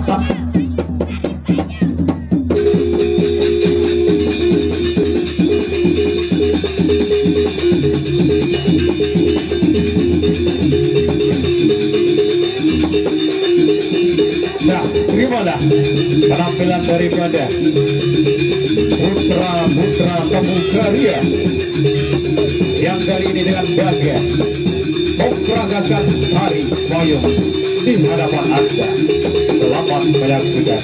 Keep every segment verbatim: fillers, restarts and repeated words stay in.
Nah, terimalah penampilan daripada putra-putra Tebu Karya yang kali ini dengan bangga memperagakan tari payung di hadapan Anda. Selamat menyaksikan.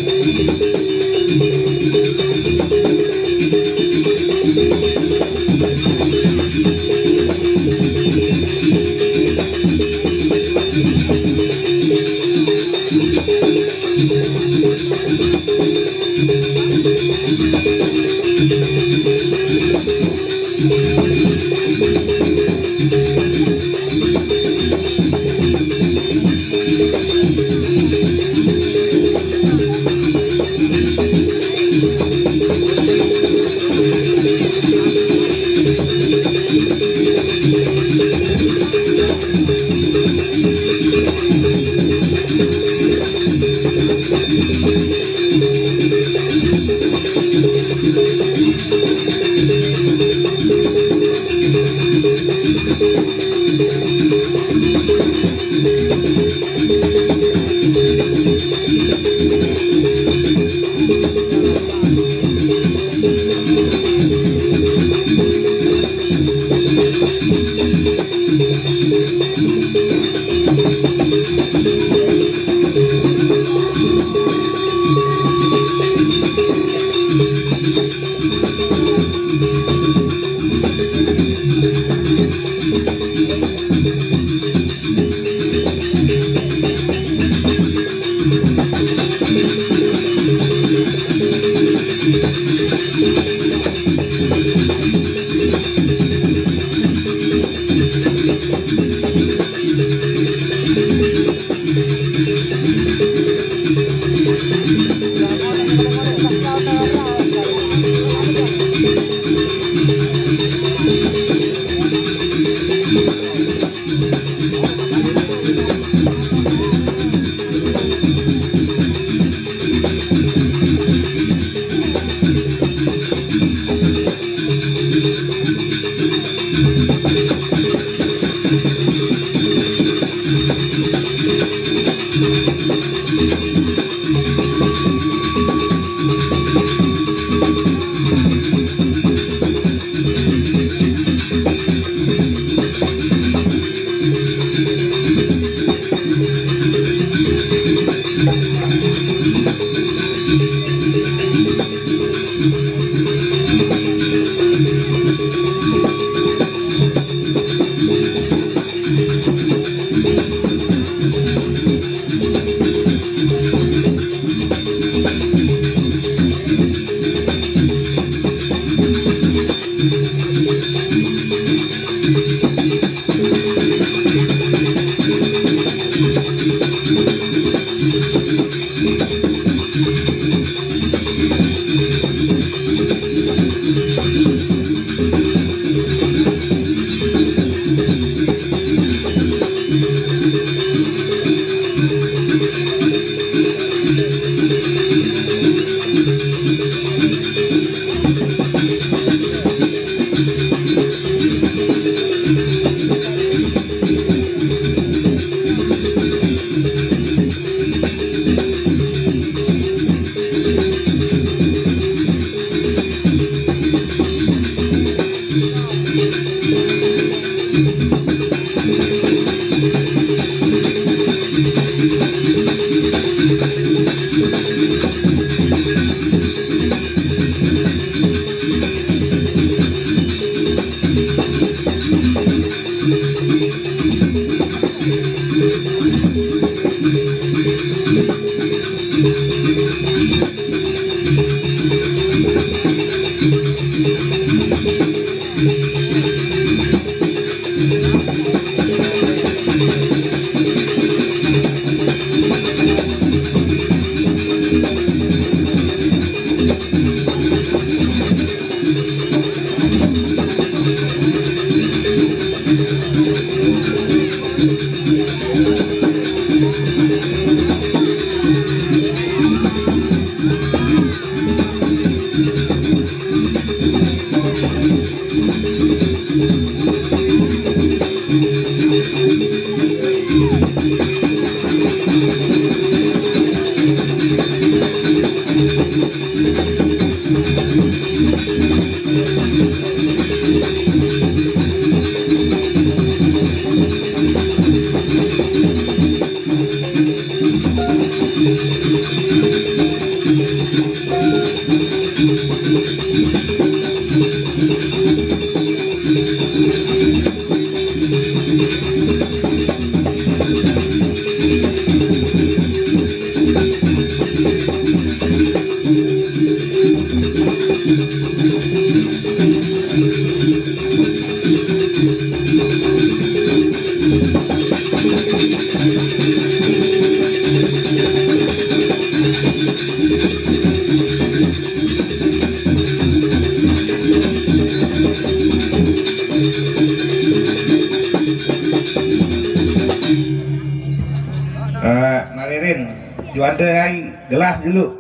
Juanda ai gelas dulu.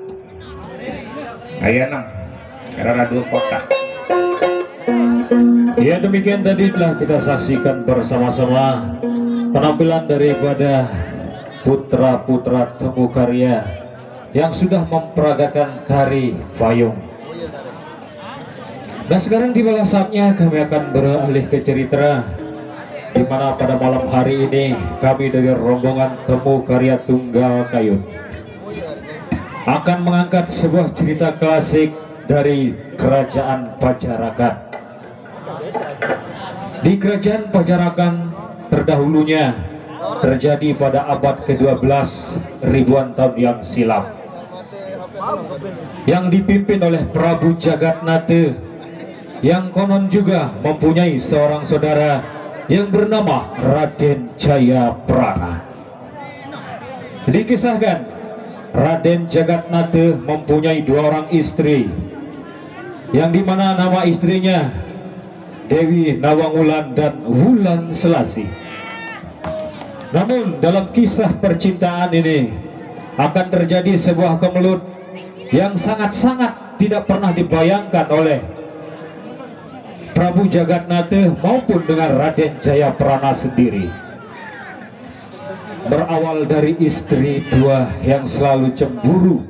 Ai enam. Karena dua kotak. Ya, demikian tadi telah kita saksikan bersama-sama penampilan daripada putra-putra Temu Karya yang sudah memperagakan tari payung. Dan sekarang tibalah saatnya kami akan beralih ke cerita, di mana pada malam hari ini kami dari rombongan Temu Karya Tunggal Kayun akan mengangkat sebuah cerita klasik dari Kerajaan Pajarakan. Di Kerajaan Pajarakan terdahulunya terjadi pada abad kedua belas ribuan tahun yang silam, yang dipimpin oleh Prabu Jagatnata, yang konon juga mempunyai seorang saudara yang bernama Raden Jaya Prana. Dikisahkan, Raden Jagatnata mempunyai dua orang istri, yang dimana nama istrinya Dewi Nawang Wulan dan Wulan Selasih. Namun, dalam kisah percintaan ini akan terjadi sebuah kemelut yang sangat-sangat tidak pernah dibayangkan oleh Prabu Jagatnata maupun dengan Raden Jaya Prana sendiri. Berawal dari istri dua yang selalu cemburu,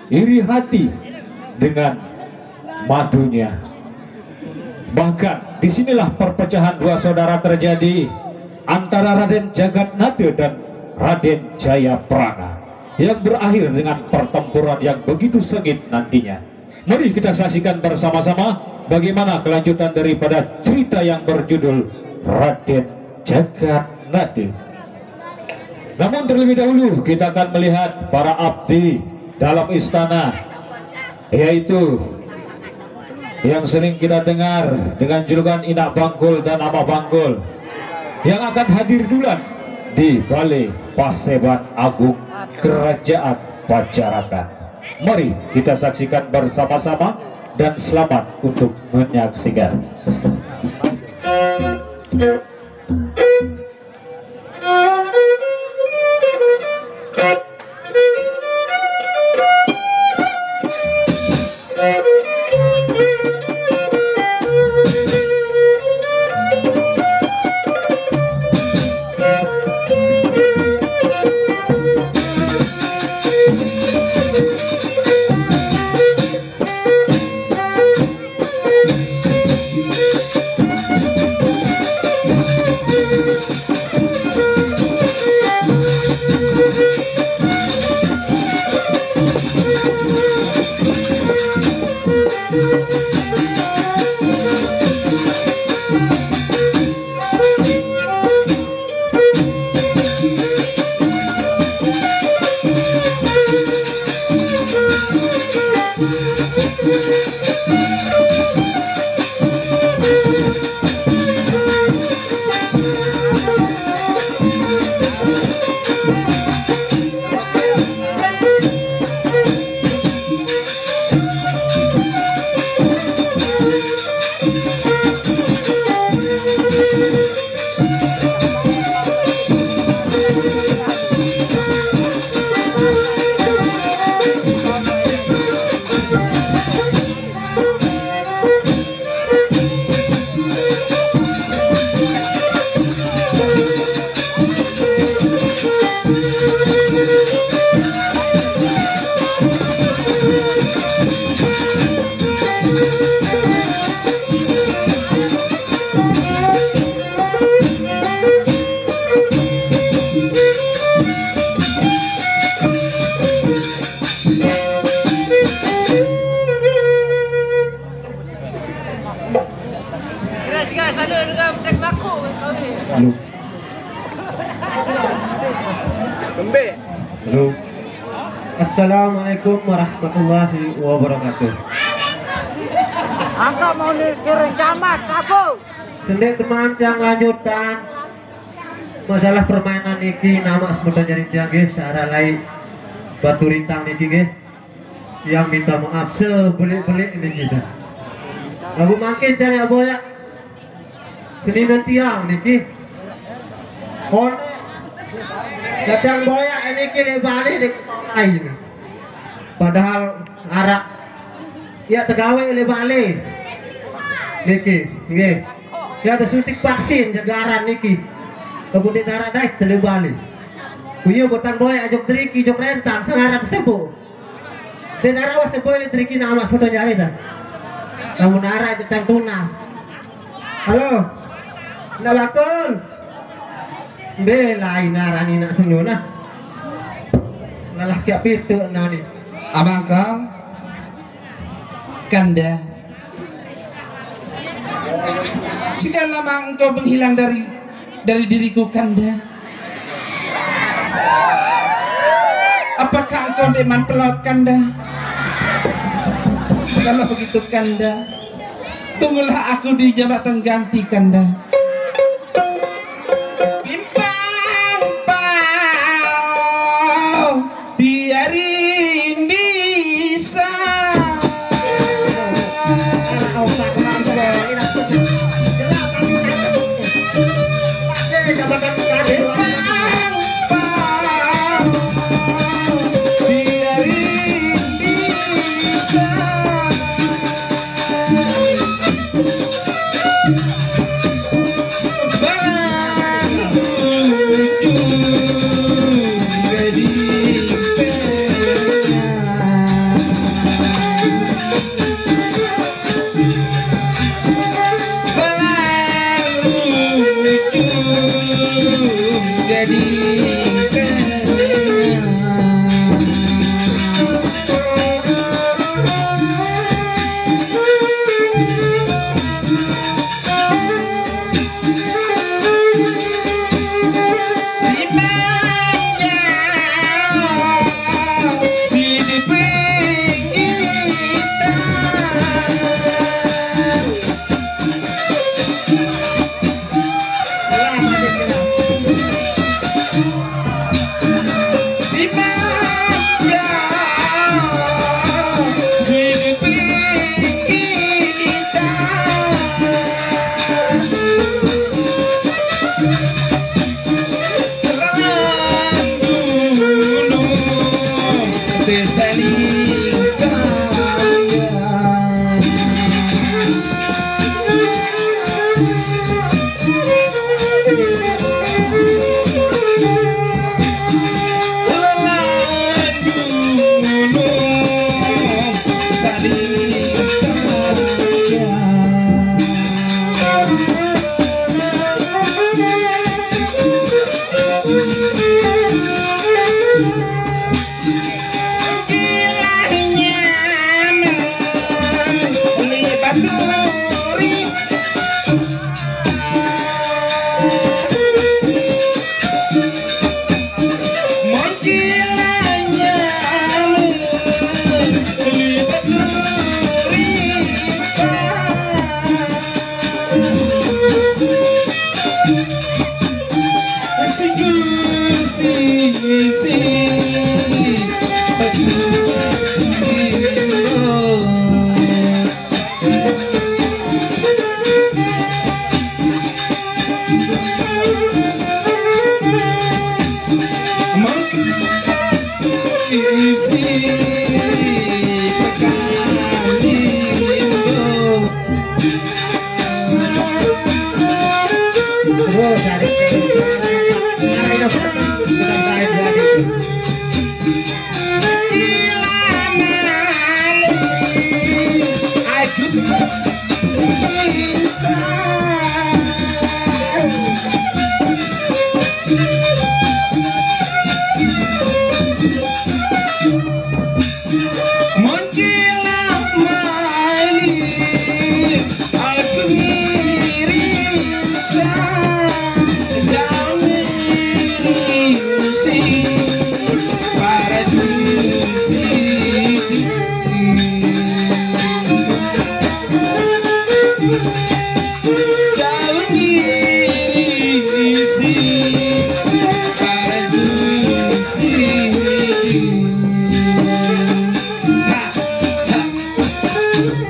iri hati dengan madunya. Bahkan, disinilah perpecahan dua saudara terjadi antara Raden Jagatnata dan Raden Jaya Prana, yang berakhir dengan pertempuran yang begitu sengit nantinya. Mari kita saksikan bersama-sama bagaimana kelanjutan daripada cerita yang berjudul Raden Jagatnata. Namun, terlebih dahulu kita akan melihat para abdi dalam istana, yaitu yang sering kita dengar dengan julukan Inak Bangkul dan Amak Bangkul, yang akan hadir duluan di Balai Paseban Agung Kerajaan Pajarakan. Mari kita saksikan bersama-sama dan selamat untuk menyaksikan. Halo. Halo. Assalamualaikum warahmatullahi wabarakatuh. Angka mau ni sirun camat aku. Sendik teman, cang lanjutan masalah permainan niki, nama sebutan jaring tiang nggih, searah lai Batu Rintang niki nggih. Yang minta maaf sebelik-belik niki dah. Lagu mangkin cari abo ya. Seni nantiang niki. On. Datang boyak niki leq bale ndeq lain. Padahal araq ya tegawe leq bale. Niki, nggih. Ya ada suntik vaksin jagaran niki. Laguq ndeq naraq dait leq bale. Kuye botang boyak jok deriki, jok rentang, sengaran sebo. Ndeq naraq wah sebo leq deriki, namas foto jari dah. Lamun naraq jetang tunas. Halo. Naq bakul. Mbe lain aran inaq senyo nah. Lalah kiaq pituq nani. Abang kau, Kanda. Sekian lama engkau menghilang dari, dari diriku, Kanda. Apakah engkau ndeqman pelot, Kanda? Kalau begitu, Kanda, tunggulah aku di jabatan ganti, Kanda. Pimpang pau, biarin bisa. Pimpang pau, biarin bisa.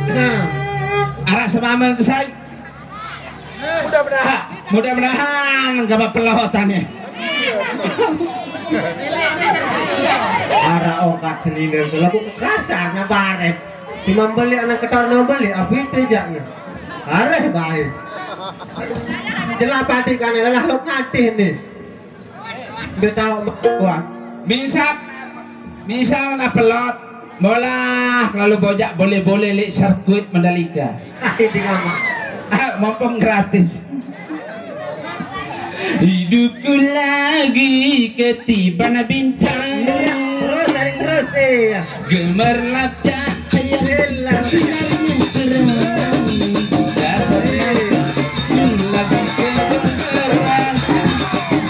Nah, araq semame ke sai. Mudah-mudahan. Mudah-mudahan enggak apa pelotan ya. Ara ongkat senine, lagu kekasar na bareh. Cuma beli anak ketor na beli, apa itu jaknya? Areh baik. Jelas padi kan adalah lo ngatih nih. Dia tahu kuat. Misal, misal na pelot, molah kalau bojak boleh-boleh lek sirkuit Mandalika. Ini ngama. Ah, mumpung gratis. Hidupku lagi ketiban bintang. Iya, terus, tarik terus, iya. Gemerlap cahaya. Iya. Sinarnya terang. Dasar masa lagi kebetulan.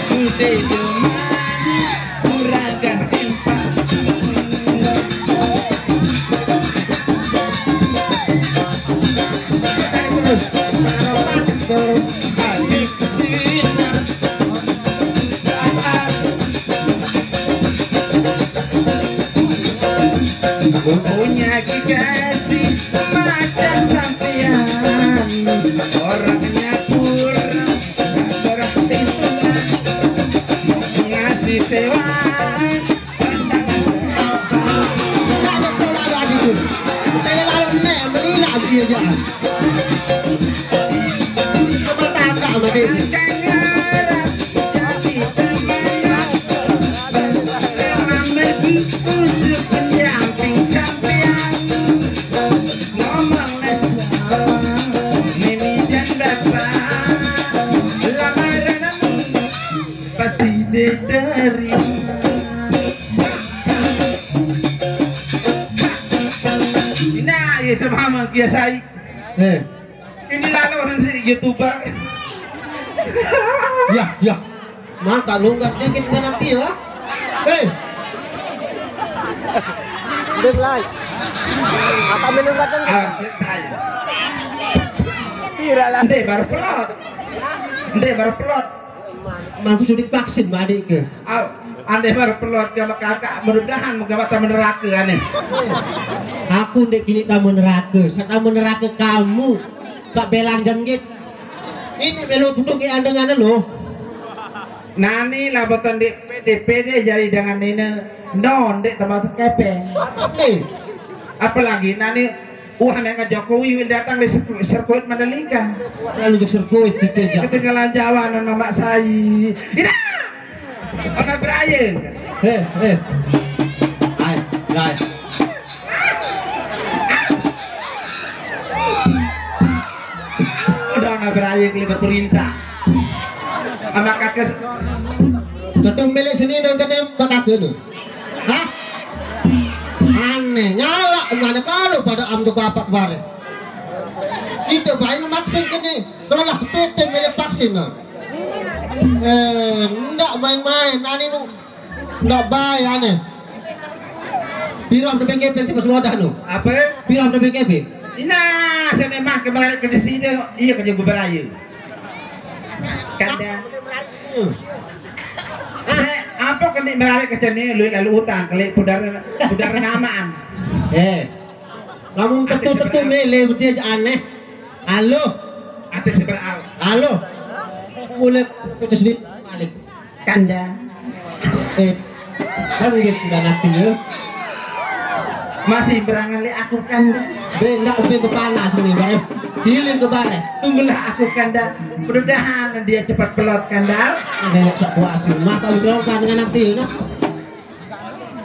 Udah itu manis. Juragan Empang. Adik Sina. Punya kekasih macam sampean, orangnya kurang berarti, ngasih sewa. Pasti diterima. Nah, ya sama sama biasa. Eh. Ini lalu orang si YouTuber. Ya, ya. Maka lu nggak dikit nggak nanti ya. Eh. Udah mulai. Apa minum kacang? Ah, saya. Viral lah. Ndek baru pelot. Ndek baru pelot. Mantu sudah vaksin, Mbak, adik ke? Au, andai baru pelot sama kakak, mudah-mudahan moga mata meneraka aneh. Aku ndek kini tamu neraka, saya tamu neraka kamu. Cak belang jenggit. Ini belo duduk di andengan lo. Nani lah botan dek pede-pede jari dengan ini. Non dek tambah kepeng. Eh. Apalagi nani, wah, mega Jokowi wil datang di sirku-, sirkuit Mandalika. Lalu ke sirkuit kita aja. Ketinggalan Jawa nang nama saya. Ida. Ana Brian. Eh, eh. Hai, guys. Udah ana Brian kelima perintah. Sama kakek. Ketum milik seni dong kene bakake no. Hah? Aneh, nyala mana kalau pada am tu bapak bare. Kita bayi maksin kene, kalau lah kepete milik vaksin no. Eh, ndak main-main, ani nu ndak bayi aneh. Piro am tu bengke pensi pas wadah nu. Apa? Piro am tu bengke pe? Ina, saya mah kemarin kerja sini, iya kerja bubur ayu. Kanda. Hmm. Eh, apa kena menarik ke sini, lu lalu utang, kali pudar, pudar namaan. Eh, kamu tetu-tetu mele, betul aja aneh. Halo. Ate seberang. Halo. Mulai ke sini balik. Kanda. Eh, kan gitu, nggak nanti ya. Masih berangan le aku, Kanda. Be, ndak, be, bepanas nih, bare. Siling ke bare. Tunggulah aku, Kanda. Mudah-mudahan dia cepat pelot, Kanda. Ada yang sok puas, mata udah kan dengan nanti ya, nah.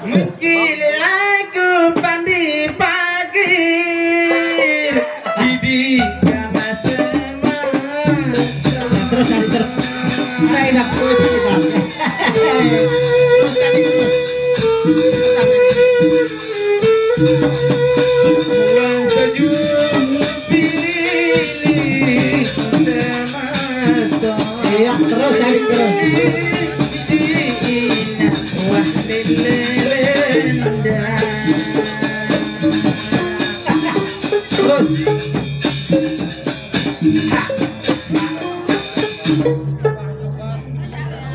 Mungkin aku pandi pagir. Didi sama semua. Terus, terus, terus. Saya enak kulit kita. Iya, terus, Adik, terus. Terus.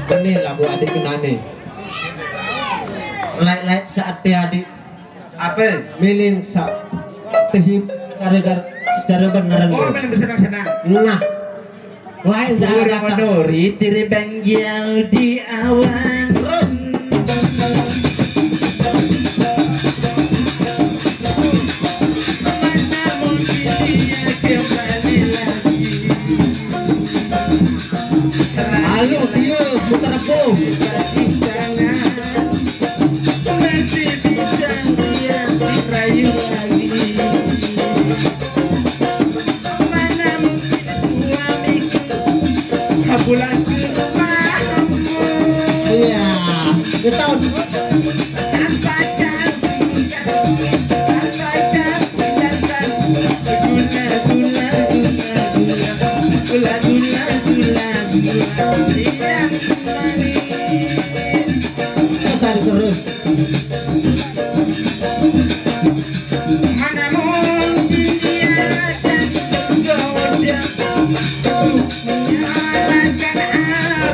Ini lagu adik kenane. Like-like saat teh adik. Apa? Miling sa tehim secara gar-, secara beneran. Oh, miling bersenang-senang. Nah. Wah, yang salah kata. Menuri tiri banggiau di awan. Terus. Terus ada terus. Mana mungkin dia akan menggoda untuk menyalakan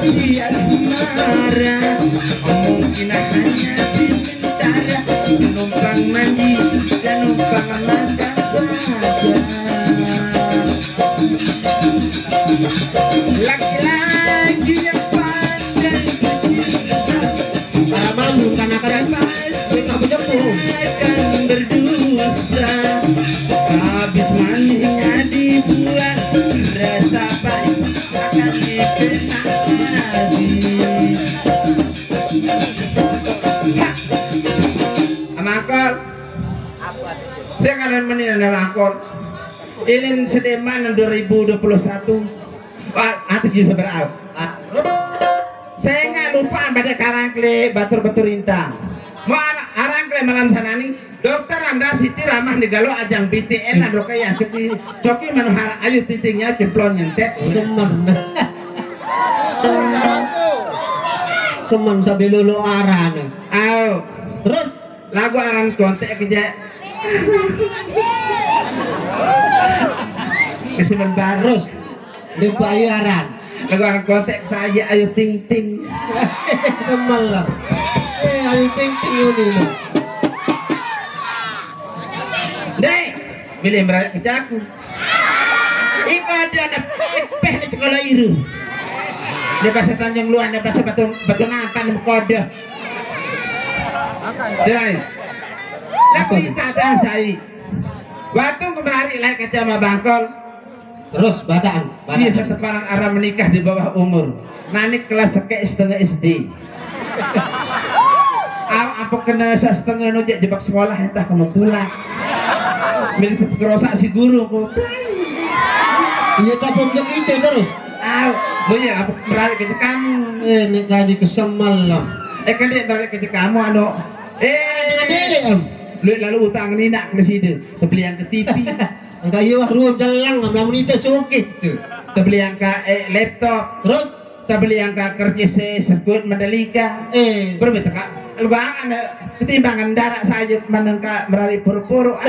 api asmara? Mungkin hanya sementara, numpang mandi dan numpang makan saja. Laki-laki yang pandai bercinta, para mampu karena kadang kita menjemput akan berdusta. Habis mandinya dibuang, rasa pahit akan dikenang lagi. Amakon. Saya kangen meni nang amakon. Ilin sedeman dua ribu dua puluh satu. Wah, ati juga seberapa? Saya nggak lupaan pada karangkle batur-batur inta. Mau arangkle malam sana nih. Dokter Anda Siti Ramah di Galo ajang B T N ado kayak coki coki manohara ayu titingnya cemplon nyentet. Semen. Semen sambil lulu aran. Ayo. Terus lagu aran kontek aja. Kesemen baru. Terus. Lupa ayu aran. Lagu aran kontek saya Ayu Ting Ting. Semen lah. Eh, Ayu Ting Ting ini. Dek, milih merayap ke jaku. Iko ada anak peh di sekolah iru. Dia bahasa Tanjung Luar, dia bahasa Batu Batu Nampan, dia kodoh. Dia lain. Lagu tak ada saya. Waktu kemarin like aja sama Bangkol. Terus badan, badan. Iya, setemparan arah menikah di bawah umur. Nanik kelas seke setengah S D. Au apa kena sa setengah no jek jebak sekolah entah kamu pulang. Milih tepi kerosak si guru ku. Iya, tapi begitu terus. Au, boya apa beralih ke kamu? Eh, nek gaji kesemal lah. Eh, kan dia beralih ke kamu anu. Eh, ada deh, em. Lu lalu utang ni nak ke situ. Terbeli yang ke T V. Engka iya wah ruwet jelang, lamun ite sugih tu. Tebeli angka, eh, laptop. Terus? Tebeli angka kercis, eh, sekut Mandalika. Eh. Berbe teka, lugangan, eh, ketimbangan darak saja manengka merari puru-puru.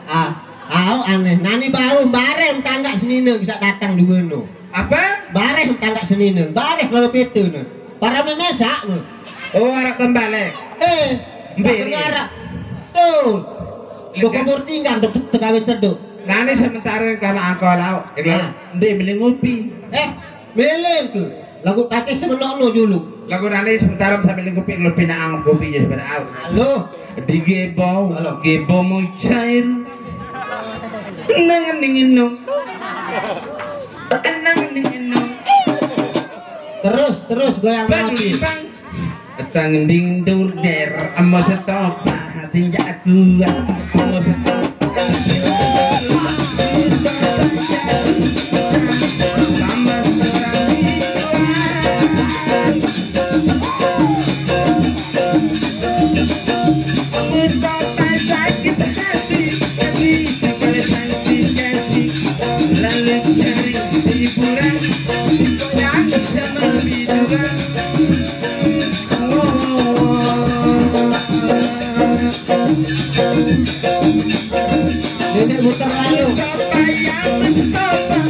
Ah, au aneh. Nani bau bareng tangga senine bisa datang dua no. Apa? Bareh tangga senine, bareh lalu pitu ne. Para memesak ne. Oh, arak tembale. Eh, Mbe tak ni? Dengar arak. Tuh. Lo kubur tinggal dok tegawe teduk. Nani sementara kama angkau lauk. Ah. Ndi milih ngopi. Eh, milih ke. Lagu tadi semenok no dulu. Lagu nani sementara sambil ngopi, lo pinaang kopi ya sebenarnya. Halo. Di gebo, halo. Gebo mau cair. Nang dingin no. Tenang ning enom. Terus, terus goyang api. Badulipang. Tang ding dur der, amo setopa, tinjak kuat, amo setopa. Mustafa sakit hati, hati, kalau sakit kasih, lalu cari hiburan, goyang sama biduan. Oh. Nenek muter lalu. Mustafa ya Mustafa,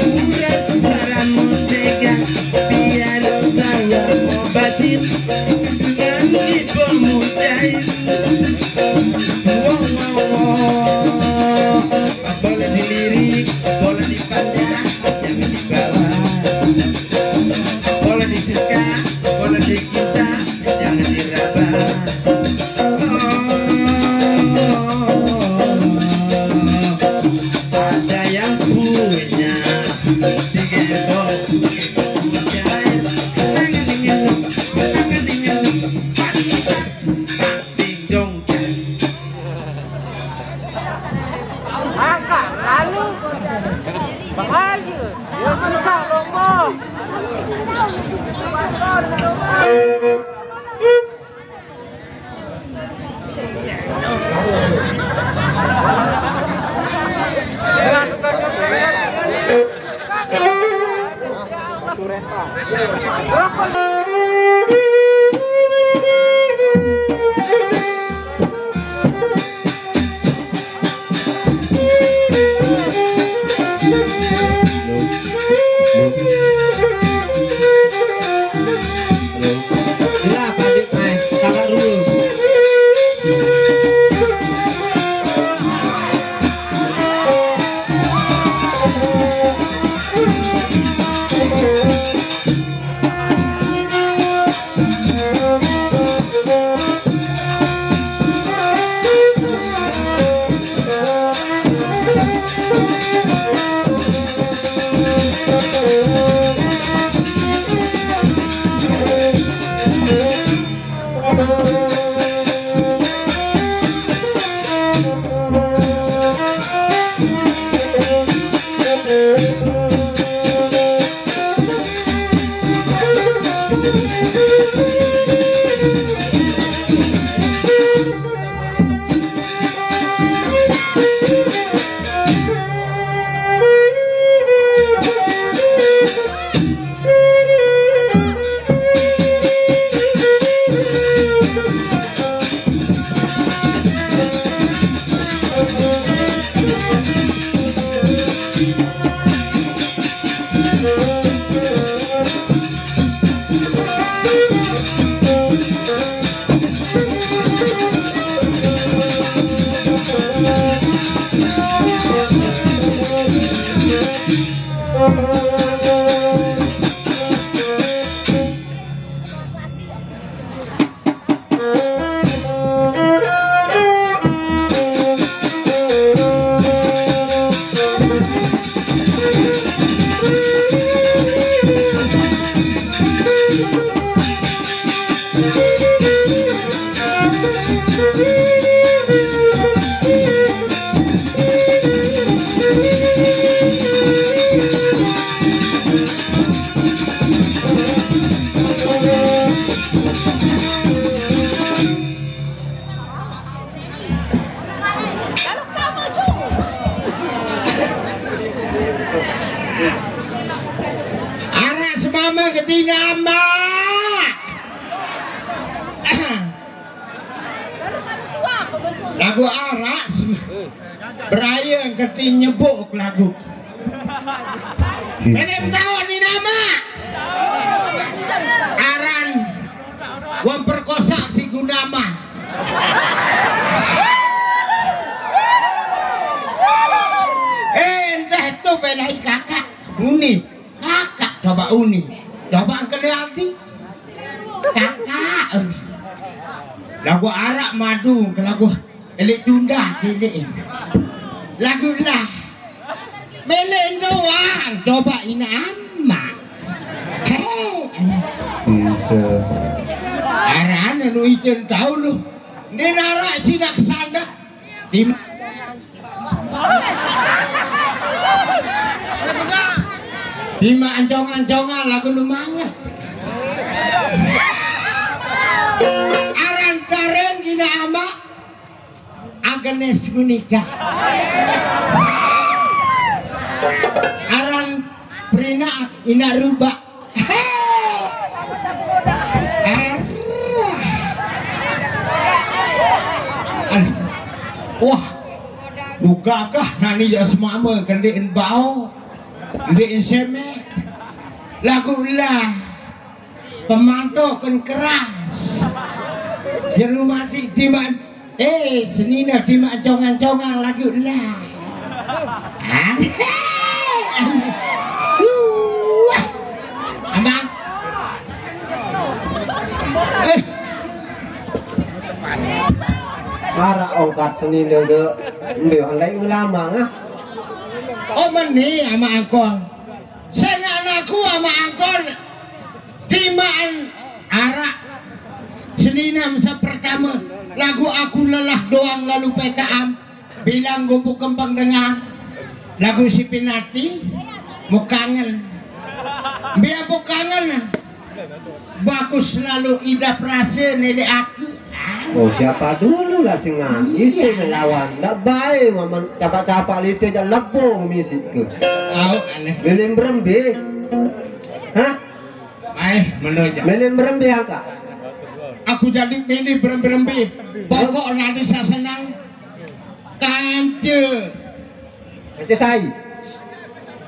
uras saramu tega, biar saya obatin. Boleh dilirik, boleh dipandang, jangan dibawa. Boleh disuka, boleh dicinta, jangan diraba. Oh, ada yang punya tiga. Angkat lalu bahaya. Ya susah lomba. Tinama. Lagu arak, berayang keti nyebuk lagu. Ini tahu ni nama. Aran wong perkosa si Gunama. Eh, entah tu belai kakak. Uni. Kakak coba uni. Coba kena hati. Kakak uni. Lagu arak madu ke lagu elik tunda kini. Lagu lah. Melek doang coba ina ama. Hei. Bisa. Aran anu ijen tahu lu. Dia narak sinak sandak. Di Bima ancong-ancongan lagu nu manget. Aran tareng kina ama Agnes menikah. Aran Prina ina rubak. Wah, nu gagah nani ya semama kendiin bao, kendiin semek. Lagu lah pemantoken keras. Jeru mati timan. Eh, senina timan congang-congang lagu lah. Wah. Amang. Eh. Para ongkat senina ge. Ndio alai ulama ngah. Oh, meni ama angkol. Sing anakku ama angkol. Timaan arak. Senina masa pertama lagu aku lelah doang lalu petaam. Bilang gubuk kempeng dengan lagu si Pinati. Mau kangen. Biar mau kangen. Bagus selalu idap rasa nenek aku. Oh, siapa dulu lah singan? Iya. Itu melawan. Ndak baik maman capak-capak lite aja lebo misik ke. Au aneh. Milim berembe. Hah? Aeh, menoja. Milim berembe angka. Aku jadi milih berembe-rembe. Pokok nanti saya senang. Kance. Kance sai.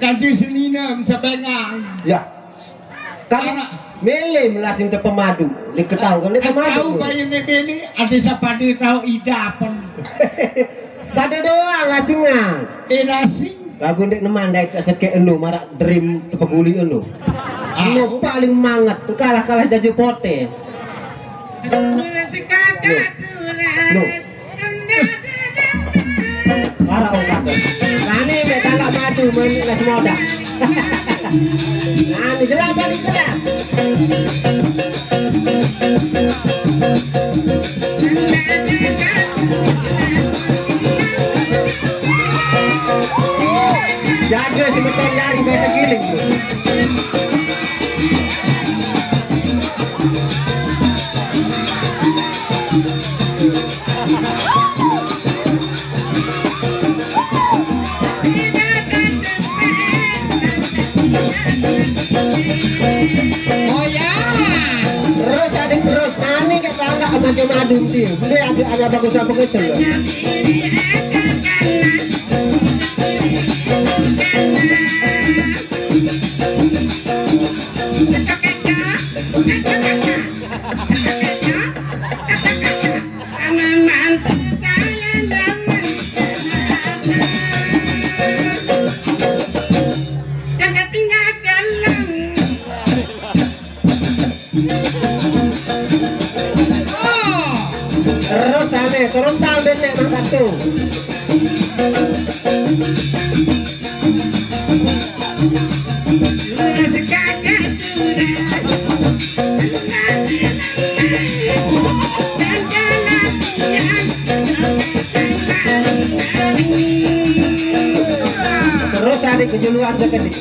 Kance senina sebengang. Ya. Kan anak. Milim lah sing pemadu. Diketahui kan dia pemadu. Tahu bayi ini ada siapa dia tahu idapan. Pada doang lah singan. Eh, nasi. Lagu ndek neman ndek sek endo marak dream tepeguli endo. Ah. Endo paling manget, kalah-kalah jaju pote. No. No. Para ongkat. Nani mbek tangga madu men les moda. Nani jelas paling kedah. Jaga semeton jari, bete giling. Oh ya. Terus adik terus nani kata anak macam adun ti. Dia agak agak bagus apa kecil. Terus ane turun tambah nek mangkat tuh. Terus ada kejuluan sekedik.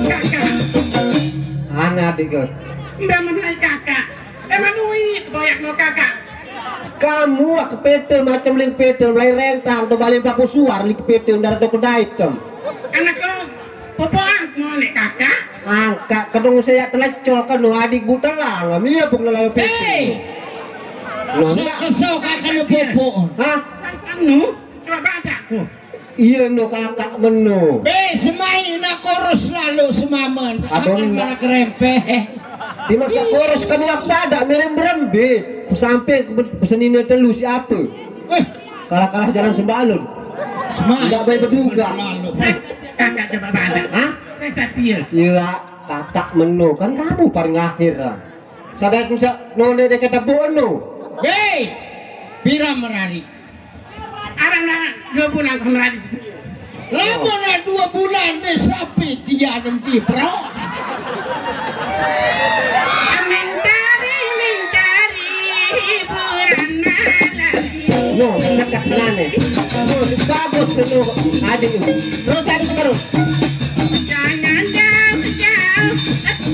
Kakak. Ana adik kau. Mbak mengenai kakak. Emang uik banyak mau kakak. Kamu ak pete macam ling pete mulai rentang tu balik papu suar ling pete ndar tu kedai tem. Anak kau popoan mau nek kakak. Angkat kedung saya telecok kenu adik bu telang. Iya buk lelalu pete. Hei. Nah, enggak. Kesel kakak nu popoan. Hah? Anu, coba baca. Iya no kakak meno. Be semai nak kurus lalu semamen. Abang akan nak. Mana kerempeh. Di masa kurus kan wak pada merem berembe. Sampai ke be-, pesenina telu siapa? Eh. Kalah-kalah jalan sembalun. Semai. Enggak baik berduga. Semalu. Kakak coba baca. Hah? Saya tak dia. Iya kakak meno kan kamu paling akhir. Ah. Sadar bisa nonde deket tebuk no. Be, pira merari. Arang dua bulan kemari. Lamun dua bulan deh sampai dia nembi, bro. Mentari, mentari, hiburan malam. No, dekat mana? No, bagus no, adik. Terus adik terus. Jangan jauh-jauh,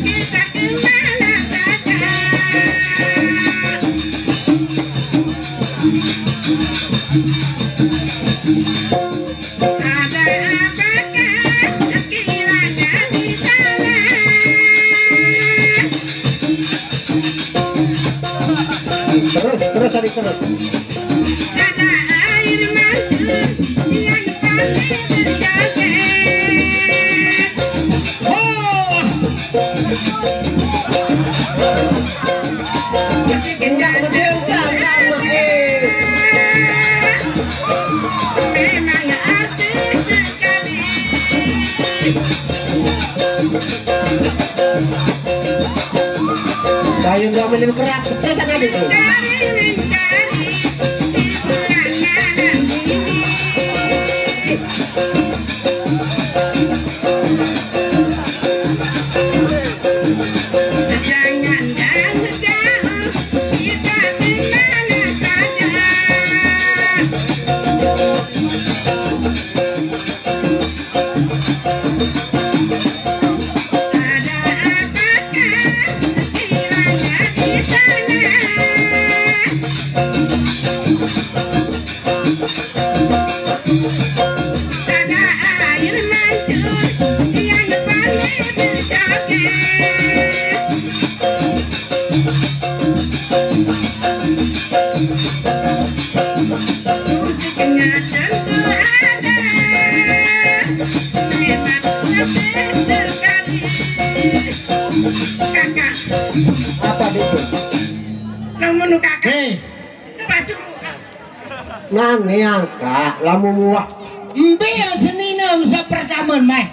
kita kemana saja. Terus, terus, adik, terus. Kayu nggak minim kerak, stres anak itu. Apa itu? Hei. Nani angka lamu muah. Mbe yang senina usah pertama meh.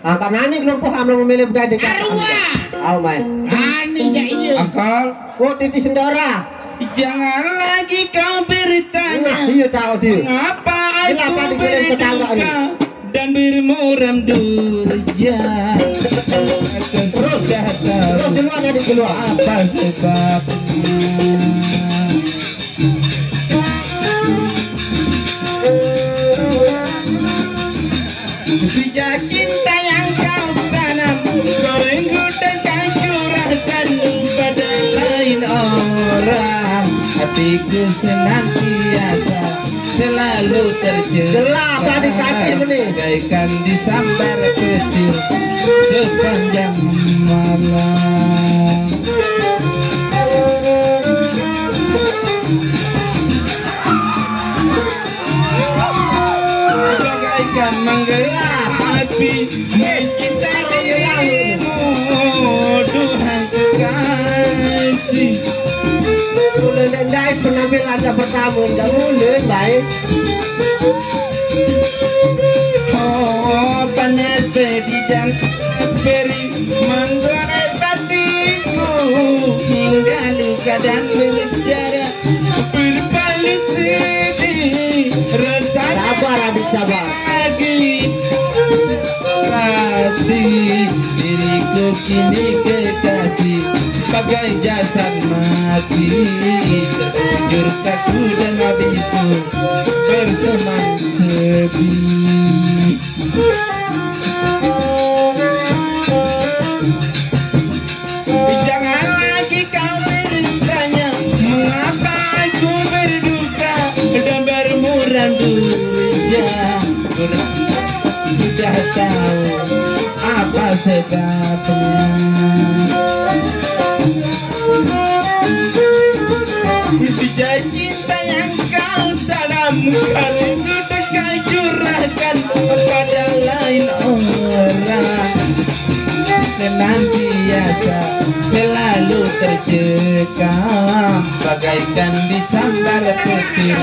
Angka nani kelompok am lamu milih budaya dekat. Arwah. Au mai. Nani jak iya. Angkal. Oh titi sendora. Jangan lagi kau bertanya. Nah, iya tahu dia. Mengapa aku berduka dan bermuram durja? Terus, terus duluan adik duluan. Apa sebabnya? Sejak cinta yang kau tanam, kau rindu dan kau curahkan pada lain orang, hatiku senantiasa selalu tercurah. Jelas, tadi kaki ini. Bagaikan disambar petir sepanjang malam. Bagaikan menggelar api mencinta dirimu, Tuhan kekasih. Mulai dari penampilan yang pertama, udah mulai baik. Oh, panas pedih dan beri menggoret batinku hingga luka dan berdarah. Berpaling sedih, rasa sabar, adik, sabar. Lagi hati diriku kini kekasih. Bab Kai jasan mati, terlanjur kaku dan bisu berteman sepi. Jangan lagi kau bertanya mengapa aku berduka dan bermuram durja. Sudah tahu apa sebabnya. Sudah cinta yang kau tanamkan, sudah kau curahkan pada lain orang. Senantiasa selalu tercekam bagaikan disambar petir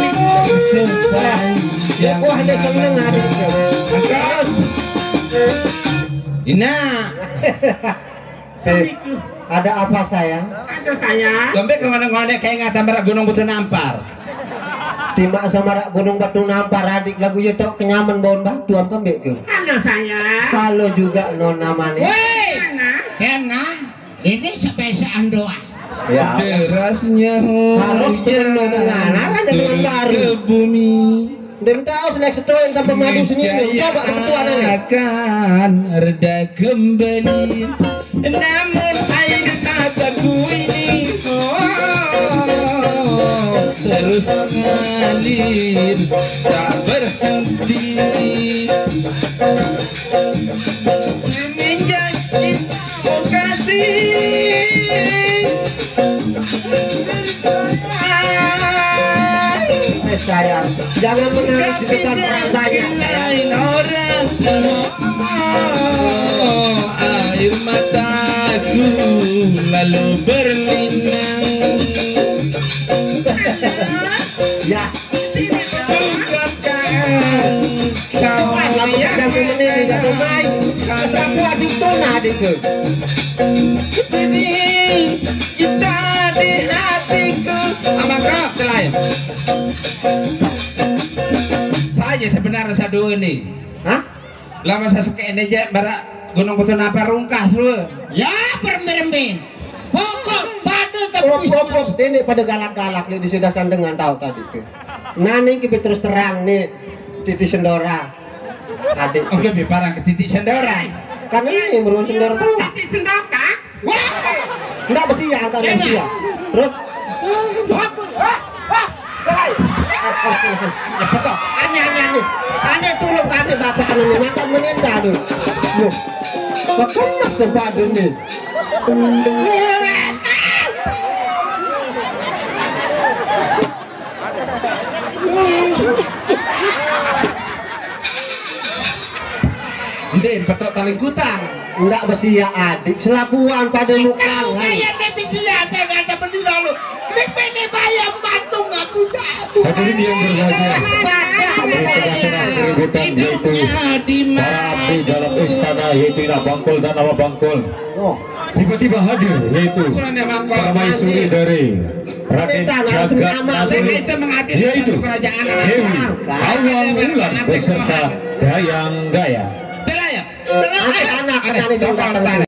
sepanjang. Wah, dia seneng hari itu. Angkat. Ina. Ada apa, sayang? Aduh, sayang. Kembali ke mana-mana kayak ngata merak Gunung Batu Nampar. Timbak sama rak Gunung Batu Nampar, adik, lagu yetok kenyaman bawon batu am kembek ke. Halo, sayang. Halo juga, non, namanya. Woi. Mana? Hena, ini spesial doang. Ya. Derasnya harus hujan dengan anak dengan turun baru ke bumi. Dem tahu selek setuin tanpa madu senyum. Coba ketuaan aja. Akan reda kembali. Namun air mataku ini, oh, terus mengalir tak berhenti. Semenjak kita kasih. Eh, sayang, jangan menangis di depan orang banyak, sayang. Lain orang. Oh, air mataku lalu berlinang. Ya. Bukankah kau yang main? Sapu adik tuna adik ke? Ini kita di hatiku. Abang kau, selain. Saya sebenarnya satu ini. Hah? Lama saya sekene je, bara Gunung Batu Nampar rungkah, Rul. Ya, berembe-rembe. Pokok pada. Op, op, op. Ini pada galak-galak nih, di sudah sandengan tahu tadi tuh. Nah, nih, kita terus terang nih, Titi Sendora. Adik. Oke, bi parang ke Titi Sendora. Kan ini meruan Sendora pelak. Titi Sendora. Wah! Ndak besi ya, angkat besi ya. Terus? Ya, betul. Aneh, aneh, aneh. Aneh dulu, aneh bapak, aneh, aneh. Makan menenda tuh. Loh. Kekemes sepatu nih. Ndek, betok taling kutang. Ndak besi ya, adik. Selapuan pada muka. Kaya ne besi ya, saya nggak ada beli lalu. Ini pene bayam batung aku tak. Hadirin yang berbahagia, di tengah-tengah keributan, yaitu para abdi dalam istana, yaitu Ina Bangkul dan Ama Bangkul. Oh. Tiba-tiba hadir, yaitu permaisuri dari Raden Jagat Nasri, yaitu Dewi Awang Wulan beserta Dayang Gaya. Anak-anak, anak-anak.